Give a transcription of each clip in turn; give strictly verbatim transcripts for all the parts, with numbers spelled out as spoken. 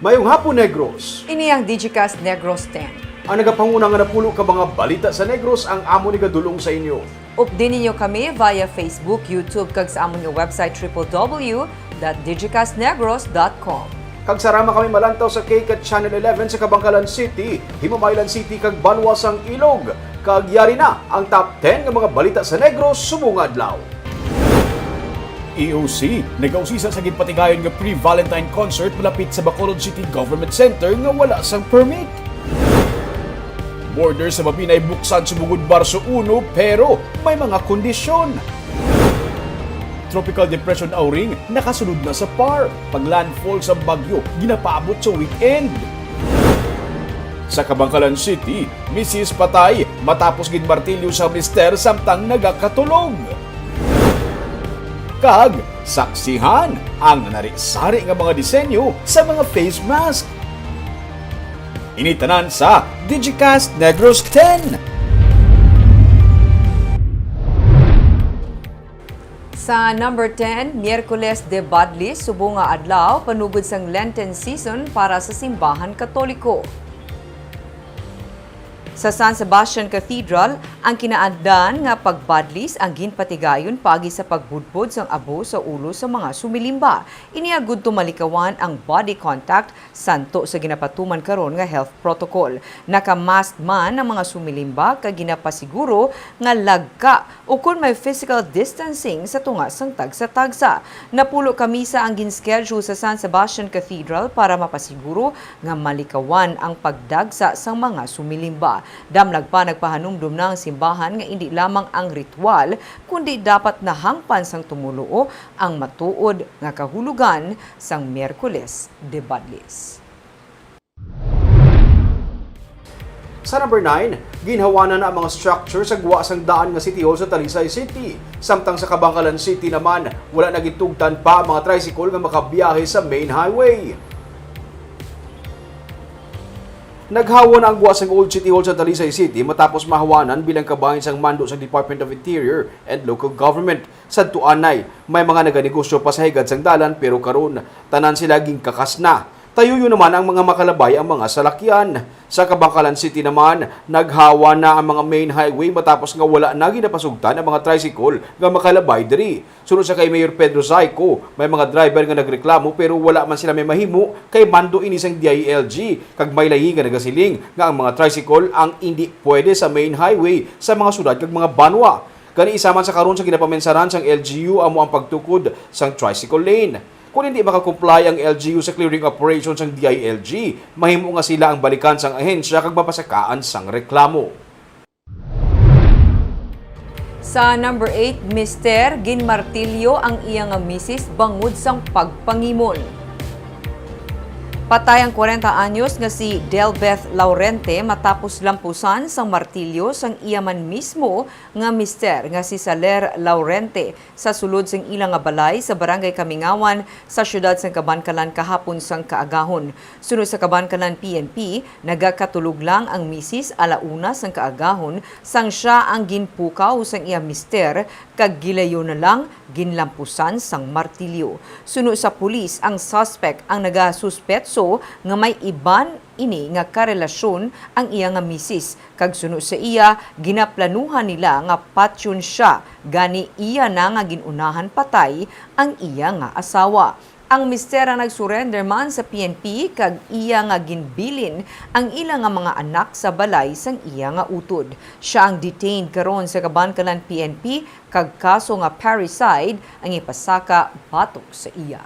Mayong hapon, Negros. Ini ang Digicast Negros ten. Ang nagapanguna nga napulo ka mga balita sa Negros ang amo ni gadulong sa inyo. Updi ninyo kami via Facebook, YouTube, kag sa amon nga website triple W dot digicastnegros dot com. Kag sarama kami malantaw sa K cat Channel eleven sa Kabankalan City, Himamaylan City, kag Banwa sang Ilog. Kag yari na ang top ten nga mga balita sa Negros subong nga adlaw. E O C nagausisa sa ginpatigayon nga pre-Valentine concert malapit sa Bacolod City Government Center nga wala sang permit. Border sa Mabinay buksan subong gud Marso uno, pero may mga kondisyon. Tropical Depression Auring nakasulod na sa par. Pag-landfall sa bagyo ginapaabot sa weekend. Sa Kabankalan City, misis patay matapos ginmartilyo sa mister samtang nagakatulog. Kag saksihan ang nanari-sari nga mga disenyo sa mga face mask. Ini tanan sa Digicast Negros ten. Sa number ten, Miyerkules de Badlis, subong nga adlaw, panugod sang Lenten season para sa simbahan Katoliko. Sa San Sebastian Cathedral, ang kinaandan nga pagbadlis ang ginpatigayon paagi sa pagbudbod sang abo sa ulo sa mga sumilimba. Ini agud to malikawan ang body contact santo sa ginapatuman karon nga health protocol. Naka-mask man ang mga sumilimba kag ginapasiguro nga lagka ukon may physical distancing sa tunga sang tagsa-tagsa. Napulo ka misa ang gin-schedule sa San Sebastian Cathedral para mapasiguro nga malikawan ang pagdagsa sang mga sumilimba. Damlag pa nagpahanumdom na ang simbahan nga indi lamang ang ritual, kundi dapat nahangpan sang tumoluo ang matuod nga kahulogan sang Miyerkules de Badlis. Sa number nine, ginhawanan na ang mga structure sa gwa sang daan nga City Hall sa Talisay City. Samtang sa Kabankalan City naman, wala na gintugtan pa ang mga tricycle nga makabiyahe sa main highway. Naghawa na ang gwa sang Old City Hall sa Talisay City matapos mahawanan bilang kabahin sang mando sang Department of Interior and Local Government. Sadto anay, may mga naganegosyo pa sa higad sang dalan, pero karon, tanan sila ginkakas na. Tayuyo naman ang mga makalabay ang mga salakyan. Sa Kabankalan City naman, naghawa na ang mga main highway matapos nga wala na ginapasugtan ang mga tricycle nga makalabay diri. Suno sa kay Mayor Pedro Zayco, may mga driver nga nagreklamo pero wala man sila may mahimo kay mando ini sang D I L G, kag may lahi nga nagasiling nga ang mga tricycle ang indi pwede sa main highway sa mga syudad kag mga banwa. Gani, isa man sa karon sa ginapamensaran sang L G U amo ang pagtukod sang tricycle lane. Kon hindi makakomply ang L G U sa clearing operation sang D I L G, mahimo nga sila ang balikan sang ahensya kag mapasakaan sang reklamo. Sa number eight, mister ginmartilyo ang iya nga misis bangod sang pagpangimon. Patay ang kwarenta anyos nga si Delbeth Laurente matapos lampusan sang martilyo sang iya man mismo nga mister nga si Saler Laurente sa sulod sang ila nga balay sa Barangay Kamingawan sa siyudad sang Kabankalan kahapon sang kaagahon. Suno sa Kabankalan P N P, nagakatulog lang ang misis ala una sang kaagahon sang siya ang ginpukaw sang iya mister kag gilayon na lang ginlampusan sang martilyo. Suno sa pulis, ang suspect ang nagasuspetso nga may iban ini nga karelasyon ang iya nga misis, kag suno sa iya, ginaplanuhan nila nga patyon sia, gani iya na nga gin-unahan patay ang iya nga asawa. Ang mister ang nag-surrender man sa P N P kag iya nga ginbilin ang ila nga mga anak sa balay sang iya nga utod. Sia ang detained karon sa Kabankalan P N P kag kaso nga parricide ang ipasaka batok sa iya.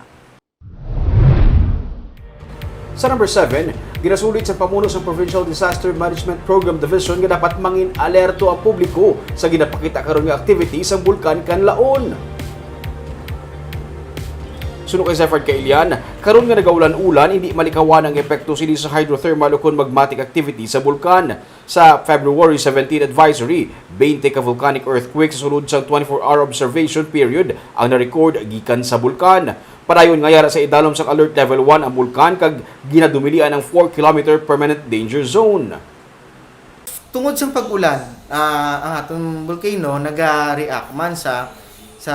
Sa number seven, ginasulit sa pamuno sa Provincial Disaster Management Program Division nga dapat mangin alerto ang publiko sa ginapakita karon nga activity sang Bulkan Kanlaon. Suno kay Zefard Kailian, karon nga nagaulan-ulan, hindi malikawan ang epekto sini sa hydrothermal ukon magmatic activity sa bulkan. Sa February seventeen advisory, twenty ka volcanic earthquake sa sulod sang twenty-four hour observation period ang na-record gikan sa bulkan. Padayon nga yara sa idalom sang Alert Level one ang bulkan kag ginadumilian ang four kilometer permanent danger zone. Tungod sang pag-ulan, ah, ang aton volcano naga-react man sa, sa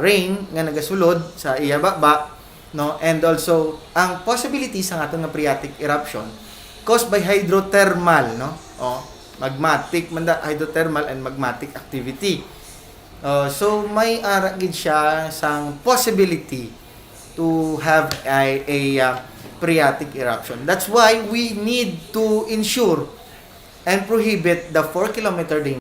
rain nga nagasulod sa iya baba, no? And also, ang possibility sa aton nga phreatic eruption caused by hydrothermal, no? O, magmatic man da, hydrothermal and magmatic activity. Uh, so, may ara gid siya sang possibility to have a, a, uh, phreatic eruption. That's why we need to ensure and prohibit the four kilometer danger.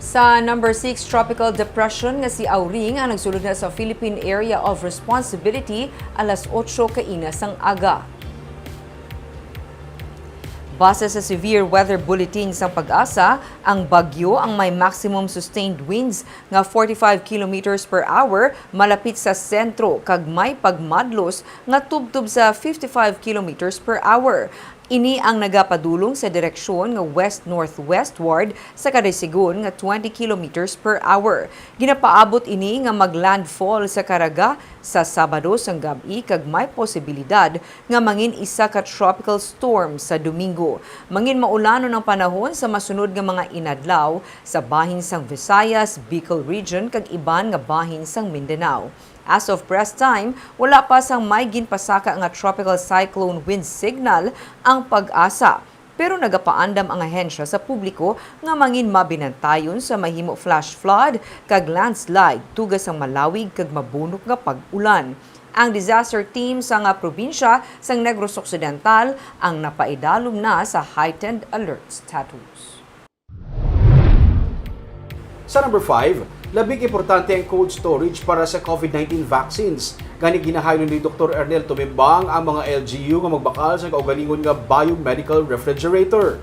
Sa number six, tropical depression nga si Auring ang nagsulod na sa Philippine Area of Responsibility alas otso kaina sang aga. Base sa severe weather bulletin sang PAGASA, ang bagyo ang may maximum sustained winds nga forty-five kilometers per hour malapit sa sentro kag may pagmadlos nga tubtob sa fifty-five kilometers per hour. Ini ang nagapadulong sa direksyon nga west-northwestward sa kada sigon nga twenty kilometers per hour. Ginapaabot ini nga mag-landfall sa Caraga sa Sabado sang gab-i kag may posibilidad nga mangin isa ka tropical storm sa Domingo. Mangin maulanon ang panahon sa masunod nga mga inadlaw sa bahin sang Visayas, Bicol Region kag iban nga bahin sang Mindanao. As of press time, wala pa sang may ginpasaka nga tropical cyclone wind signal ang PAGASA, pero nagapaandam ang ahensya sa publiko nga mangin mabinantayon sa mahimo flash flood kag landslide tuga sang malawig kag mabunok nga pag-ulan. Ang disaster team sa nga probinsya sang Negros Occidental ang napaidalom na sa heightened alert status. Sa number five, labing importante ang cold storage para sa COVID nineteen vaccines. Gani, ginahaylo ni Doktor Ernel Tumimbang ang mga L G U nga magbakal sa kaugalingon nga biomedical refrigerator.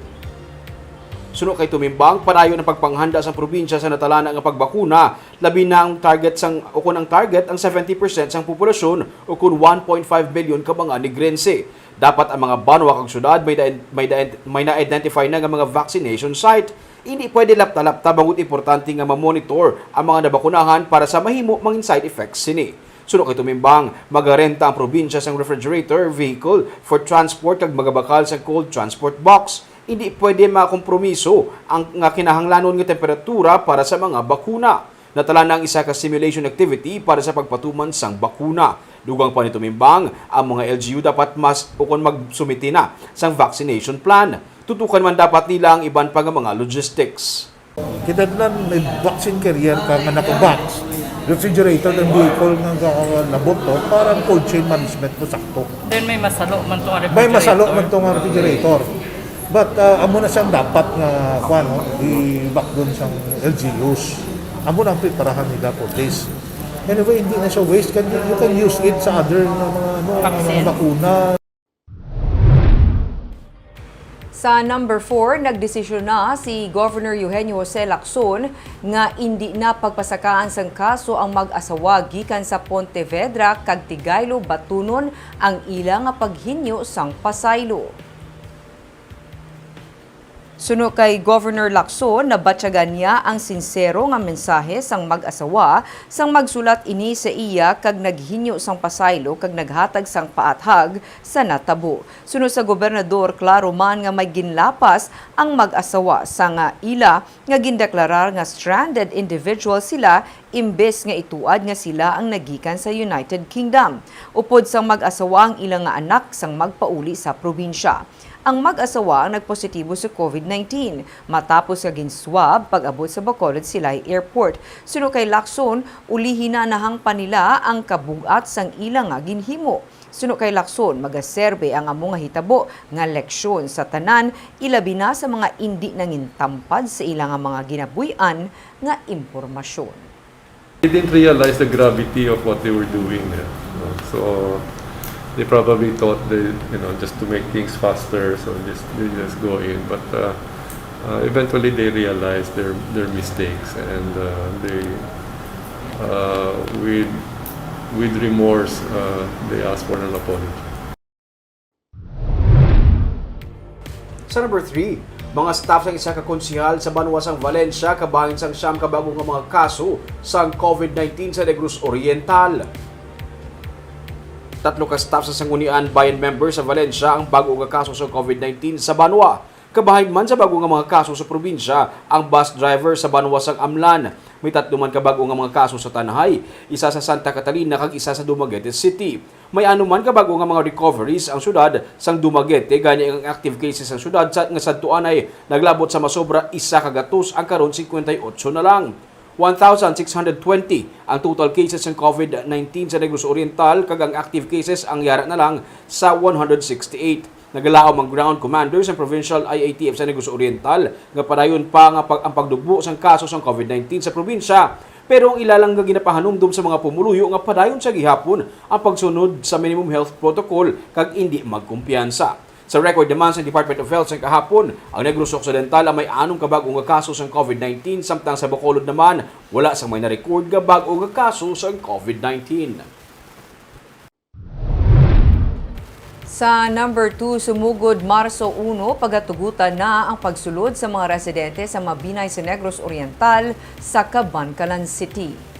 Suno kay Tumimbang, padayon ang pagpanghanda sang probinsya sa natalana nga pagbakuna, labi na ang target sang, ukon ang target ang seventy percent sang populasyon, ukon one point five million ka mga Negrense. Dapat ang mga banwa kag syudad may na, may na, may na-identify na nga mga vaccination site. Hindi pwede lapta-lapta, bangod importante nga ma-monitor ang mga nabakunahan para sa mahimo mangin side effects sini. Suno kay Tumimbang, magarenta ang probinsya sang refrigerator vehicle for transport kag magabakal sa cold transport box. Hindi pwede makompromiso ang nga kinahanglanon nga temperatura para sa mga bakuna. Natala na ang isa ka simulation activity para sa pagpatuman sang bakuna. Dugang pa ni Tumimbang, ang mga L G U dapat mas ukon magsumiti na sang vaccination plan. Tutukan man dapat nila ang iban pa nga mga logistics. Kita na may vaccine carrier ka nga naka-box, refrigerator ng vehicle nga labot to para ang cold chain management mo sakto. Then may masalo man to nga May masalo man to nga refrigerator. But uh, amo na siyang dapat nga kuan, no, i-backbone sang L G Us. Amo na ang preparahan nila for this. Anyway, hindi na siya waste. Can, you can use it sa other na mga, ano, mga bakuna. Sa number four, nagdesisyon na si Governor Eugenio Jose Lacson nga indi na pagpasakaan sang kaso ang mag-asawa gikan sa Pontevedra kag Tigaylo batunon ang ila nga paghinyo sang pasaylo. Suno kay Governor Lacson, nabatyagan niya ang sinsero nga mensahe sang mag-asawa sang magsulat ini sa iya kag naghinyo sang pasaylo kag naghatag sang paathag sa natabo. Suno sa gobernador, klaro man nga may ginlapas ang mag-asawa sang ila nga gindeklarar nga stranded individual sila imbes nga ituad nga sila ang nagikan sa United Kingdom. Upod sang mag-asawa ang ila nga anak sang magpauli sa probinsya. Ang mag-asawa ang nagpositibo sa COVID nineteen matapos nga gin-swab pag-abot sa Bacolod Silay Airport. Suno kay Lacson, ulihi na nahangpan nila ang kabug-at sang ila nga ginhimo. Suno kay Lacson, magaserbe ang amo nga hitabo nga leksyon sa tanan, ilabi na sa mga indi nangintampad sa ila nga mga ginabuy-an nga impormasyon. They didn't realize the gravity of what they were doing there. So they probably thought they, you know, just to make things faster, so just they just go in. But uh, uh, eventually they realized their their mistakes, and uh, they, uh, with with remorse, uh, they asked for an apology. Sa number three, mga staff sang isa ka konsehal sa banwa sang Valencia kabahin sang siyam ka bag-o nga mga kaso sang COVID nineteen sa Negros Oriental. Tatlo ka staff sa Sangguniang Bayan member sa Valencia ang bag-o nga kaso sa COVID nineteen sa banwa. Kabahin man sa bag-o nga mga kaso sa probinsya ang bus driver sa banwa sang Amlan. May tatlo man ka bag-o nga mga kaso sa Tanjay, isa sa Santa Catalina kag isa sa Dumaguete City. May ano man ka bag-o nga mga recoveries ang syudad sang Dumaguete, gani ang active cases sang syudad sa, nga sadtuan ay naglabot sa masobra isa ka gatos, ang karon singkwenta y otso na lang. One thousand six hundred twenty ang total cases sang COVID nineteen sa Negros Oriental, kag ang active cases ang yara na lang sa one hundred sixty-eight. Nagalaom ang ground commander sang Provincial I A T F sa Negros Oriental nga padayon pa nga pag, ang pagdubo sang kaso sang COVID nineteen sa probinsya, pero ang ila lang nga ginapahanumdom sa mga pumuluyo nga padayon sa gihapon ang pagsunod sa minimum health protocol kag indi magkumpiyansa. Sa record naman sa Department of Health sang kahapon, ang Negros Occidental ang may anom ka bag-o nga kaso sang COVID nineteen, samtang sa Bacolod naman wala sang may na-record nga bag-o nga kaso sang COVID nineteen. Sa number two, sumugod Marso uno, pagatugutan na ang pagsulod sa mga residente sa Mabinay sa Negros Oriental sa Kabankalan City.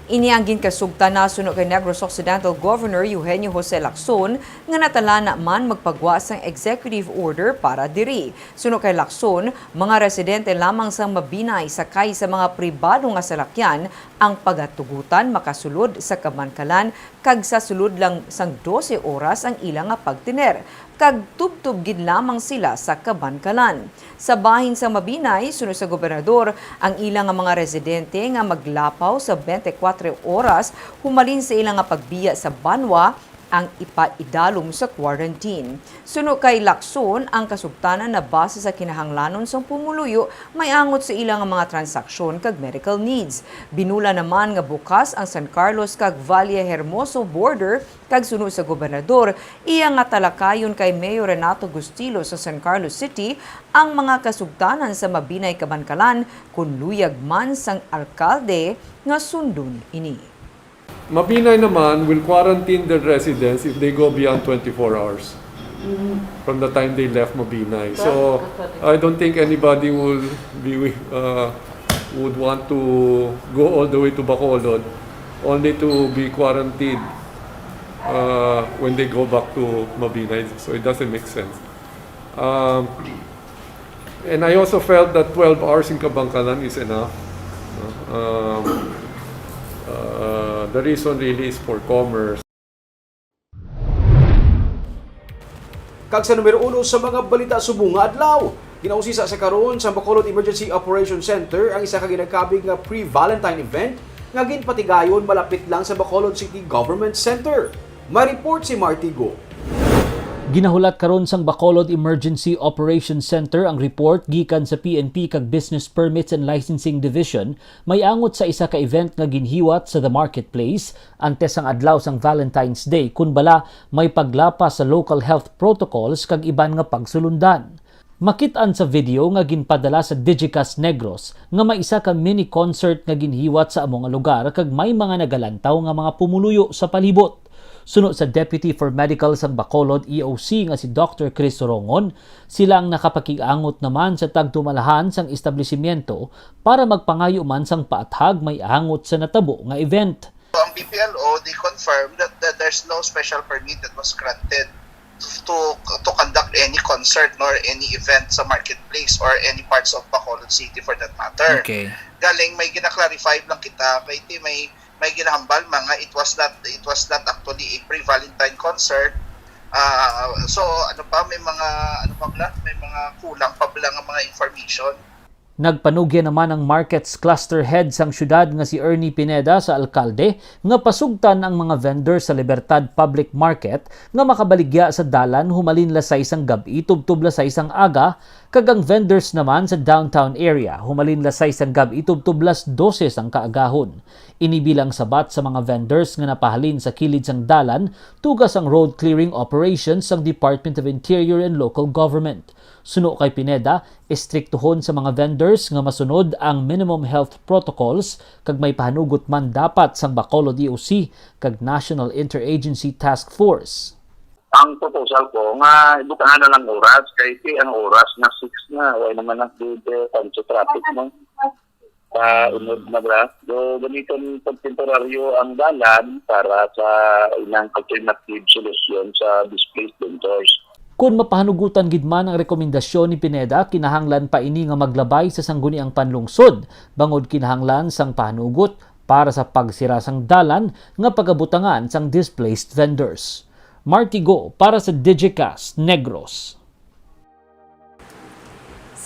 Ini ang ginkasugtan na suno kay Negros Occidental Governor Eugenio Jose Lacson, nga natala na man magpagwa sang executive order para diri. Suno kay Lacson, mga residente lamang sang Mabinay sakay sa mga pribado nga salakyan ang pagatugutan makasulod sa Kabankalan, kag sa sulod lang sang dose oras ang ila nga pagtener, kag tubtob gid lamang sila sa Kabankalan. Sa bahin sa Mabinay, suno sa gobernador, ang ila nga mga residente nga maglapaw sa twenty-four oras humalin sa ila nga pagbiya sa banwa ang ipaidalom sa quarantine. Suno kay Lacson, ang kasugtanan na base sa kinahanglanon sang pumuluyo may angot sa ila nga mga transaksyon kag medical needs. Binula naman nga bukas ang San Carlos kag Valle Hermoso border, kag suno sa gobernador, iya nga talakayon kay Mayor Renato Gustilo sa San Carlos City ang mga kasugtanan sa Mabinay Kabankalan kon luyag man sang alkalde nga sundon ini. Mabinay naman will quarantine their residents if they go beyond twenty-four hours from the time they left Mabinay. So, I don't think anybody will be, uh, would want to go all the way to Bacolod only to be quarantined, uh, when they go back to Mabinay. So, it doesn't make sense. Um, and I also felt that twelve hours in Kabankalan is enough. No? Um, uh, the reason really is for commerce. Kag sa numero uno sa mga balita subong nga adlaw, ginausisa sa karon sa Bacolod Emergency Operation Center ang isa ka ginakabig nga pre-Valentine event nga ginpatigayon malapit lang sa Bacolod City Government Center. May report si Marty Go. Ginahulat karon sang Bacolod Emergency Operations Center ang report gikan sa P N P kag Business Permits and Licensing Division may angot sa isa ka event nga ginhiwat sa The Marketplace antes sang adlaw sang Valentine's Day, kun bala may paglapas sa local health protocols kag iban nga pagsulundan. Makit-an sa video nga ginpadala sa Digicast Negros nga may isa ka mini concert nga ginhiwat sa amo nga lugar kag may mga nagalantaw nga mga pumuluyo sa palibot. Suno sa Deputy for Medical sang Bacolod E O C nga si Doctor Chris Rongon, sila ang nakapakig-angot naman sa tagtumalahan sang establisimyento para magpangayo man sang paathag may angot sa natabo nga event. Ang B P L O, they confirmed that, that there's no special permit that was granted to to conduct any concert nor any event sa marketplace or any parts of Bacolod City for that matter. Okay. Galing may gina-clarify lang kita kay ti may may ginahambal mga it was not it was not actually a pre-Valentine concert. Ah, so ano pa may mga ano pa bla? May mga kulang pa bla nga mga information. Nagpanugya naman ang Markets Cluster Head sang siyudad nga si Ernie Pineda sa alkalde nga pasugtan ang mga vendor sa Libertad Public Market nga makabaligya sa dalan humalin las sais sang gab-i tubtob las sais sang aga, kag ang vendors naman sa downtown area humalin las sais sang gab-i tubtob las dose sang kaagahon. Ini bilang sabat sa mga vendors nga napahalin sa kilid sang dalan tuga sang road clearing operations sang Department of Interior and Local Government. Suno kay Pineda, estriktohon sa mga vendors nga masunod ang minimum health protocols kag may pahanugot man dapat sang Bacolod E O C kag National Interagency Task Force. Ang proposal ko nga ibutangan na lang oras kay ti ang oras na six na, wala naman ang dito sa traffic mo. Sa unod na bra. So, gamiton pag temporaryo ang dalan para sa inang alternative solusyon sa displaced vendors. Kon mapahanugutan gid man ang rekomendasyon ni Pineda, kinahanglan pa ini nga maglabay sa sangguniang panlungsod, bangod kinahanglan sang pahanugot para sa pagsira sang dalan nga pagabutangan sang displaced vendors. Marty Go para sa Digicast Negros.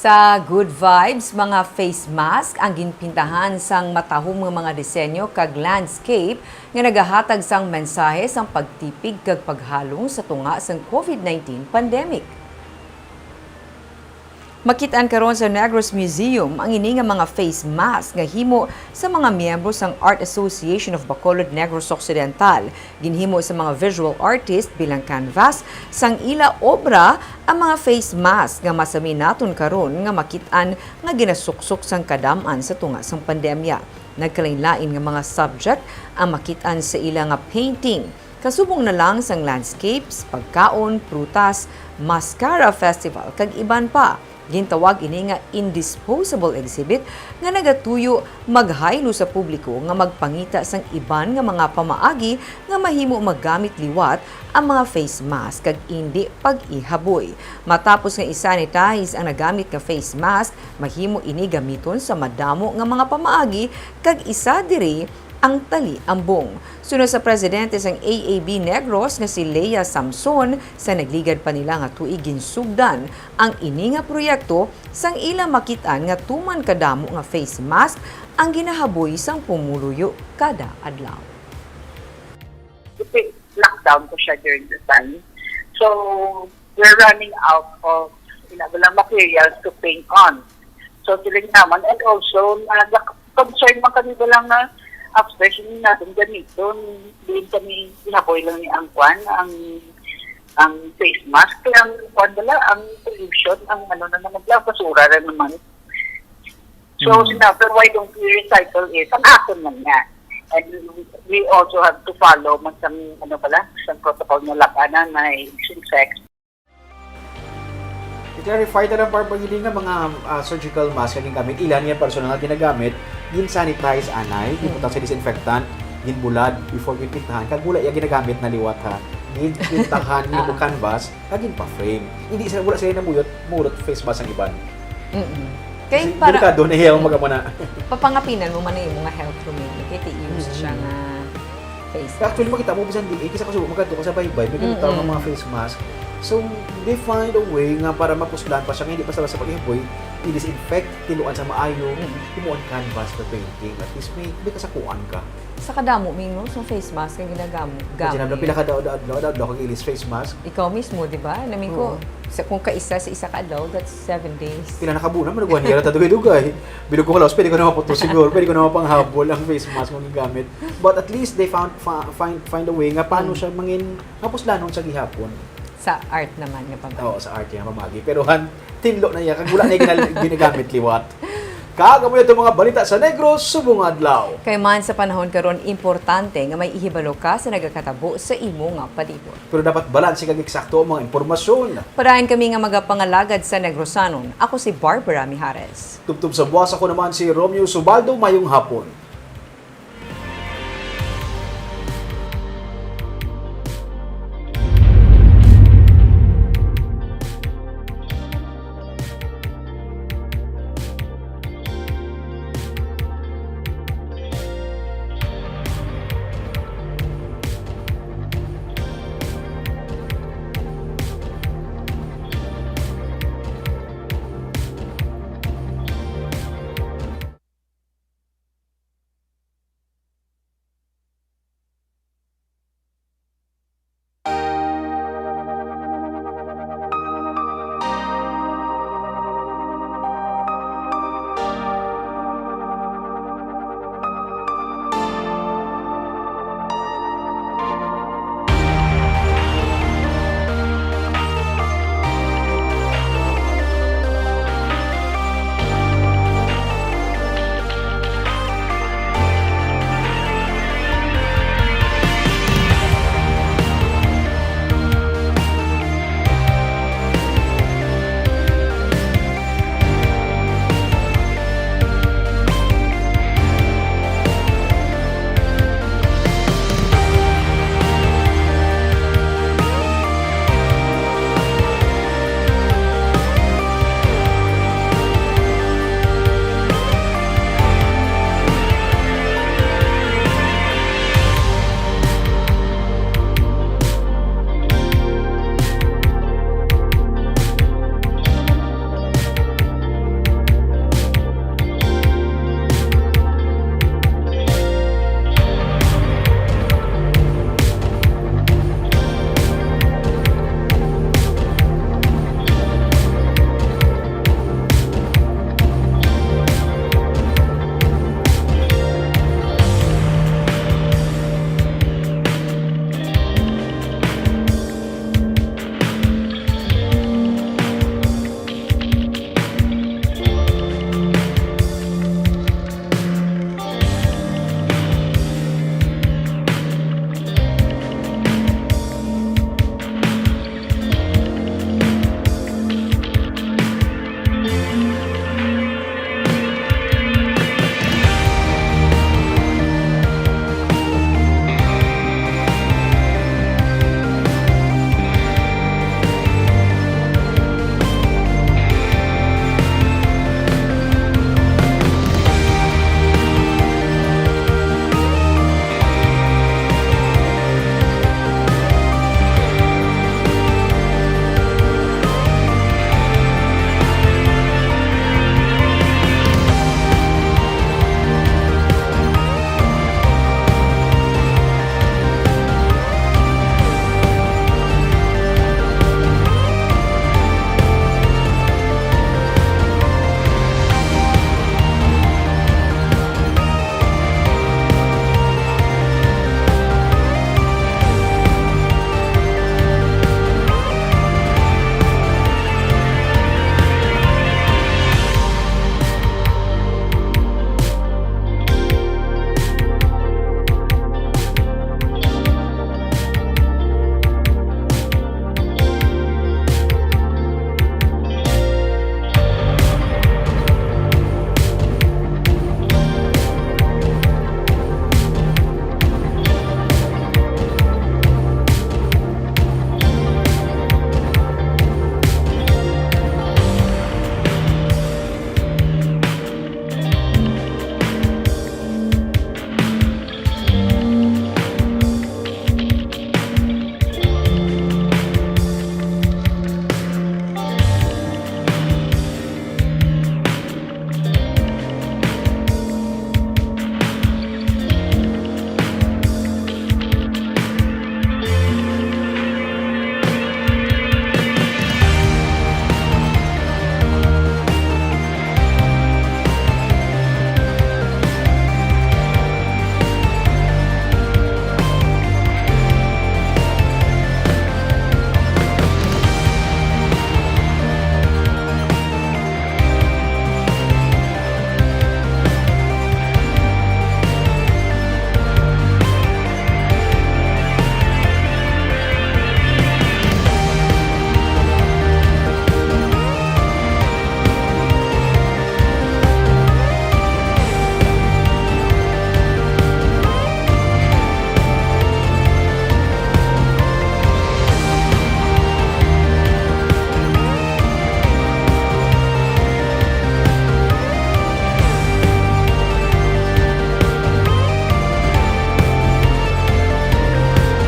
Sa Good Vibes, mga face mask ang ginpintahan sang matahom nga mga disenyo kag landscape nga nagahatag sang mensahe sang pagtipig kag paghalong sa tunga sang covid nineteen pandemic. Makit-an karon sa Negros Museum ang ini nga mga face mask nga himo sa mga miyembro sang Art Association of Bacolod, Negros Occidental. Ginhimo sa mga visual artist bilang canvas sang ila obra ang mga face mask nga masami naton karon nga makit-an nga ginasuksok sang kadam-an sa tunga sang pandemya. Nagkalainlain nga mga subject ang makit-an sa ila nga painting, kasubong na lang sang landscapes, pagkaon, prutas, mascara festival, kag iban pa. Gintawag ini nga indisposable exhibit nga nagatuyo maghaylo sa publiko nga magpangita sang iban nga mga pamaagi nga mahimo magamit liwat ang mga face mask kag indi pag-ihaboy. Matapos nga i-sanitize ang nagamit nga face mask, mahimo ini gamiton sa madamo nga mga pamaagi kag isa diri ang taliambong. Suno sa presidente sang A A B Negros nga si Lea Samson, sa nagligad pa nila nga tuig ginsugdan ang ini nga proyekto sang ila makit-an nga tuman kadamo nga face mask ang ginahaboy sang pumuluyo kada adlaw. Kasi lockdown ko siya during the time. So, we're running out of, ina lang, materials to paint on. So, sila naman, and also, na, na concern man kami ba lang na after siya natin gamiton, din kami ihaboy lang ni ang kwan, ang ang face mask, kaya ang kwan bala, ang pollution, ang ano na naman bala, basura na naman. So, Mm. sinabi, "Why don't we recycle it?" Ang aton man nga. And we also have to follow man sang, ano bala, sang protocol nga labanan, may disinfect. I-clarify ta lang, para pagili nga mga, ah, surgical mask nga gingamit, ila niya personal nga ginagamit, gin-sanitize anay, Mm. ginbutang sa disinfectant, ginbulad before ginpintahan, kag wala iya ginagamit na liwat, ha. Gin-, ginpintahan, Ah. ginpa-canvas, kag ginpa-frame. Hindi sila, wala sila namuyot, murot face mask ang iban. Mm-mm. Kay Kasi para delikado na iya, Mm. mag-amo na. Papangapinan mo man ang imo nga health, Romeo, kay ti-use Mm. siya nga face mask. Actually, makita mo, bisan di, eh, kisa ko sa, magkadto ka sa baybay, may ganito Mm-mm. nga mga face mask. So, they find a way nga para mapuslan pa siya, nga hindi basta-basta pag-ihaboy, i-disinfect, tiluan sa maayo, Mm. himuon canvas for painting. At least may, may kasakuan ka. Sa kadamo, Ming, no, sa face mask nga ginagamo-, Imagine, gamit. Pila ka daw, daw, daw, daw, daw, kag ilis face mask? Ikaw mismo, di ba? Namin ko, Oo. sa, kung kaisa sa isa ka adlaw, that's seven days. Pila na ka bulan, man, nagwanira ta dugay-dugay. Bilog ko kalaos, pwede ko na maputo siguro, pwede ko na mapanghabol ang face mask nga gigamit. But at least they found, fa-, find, find a way nga paano Mm. siya mangin mapuslanon sa gihapon. Sa art naman nga pamagi. Oo, sa art nga pamagi. Pero han, tinlo na iya, kag wala na iya ginal-, ginagamit liwat. Kag amo na itong mga balita sa Negros subong adlaw. Kay man sa panahon karon, importante nga may ihibalo ka sa nagakatabo sa imo nga palibot. Pero dapat balanse kag eksakto ang mga impormasyon. Padayon kami nga magapangalagad sa Negrosanon. Ako si Barbara Mijares. Tubtob sa buwas, ako naman si Romeo Subaldo. Mayong hapon.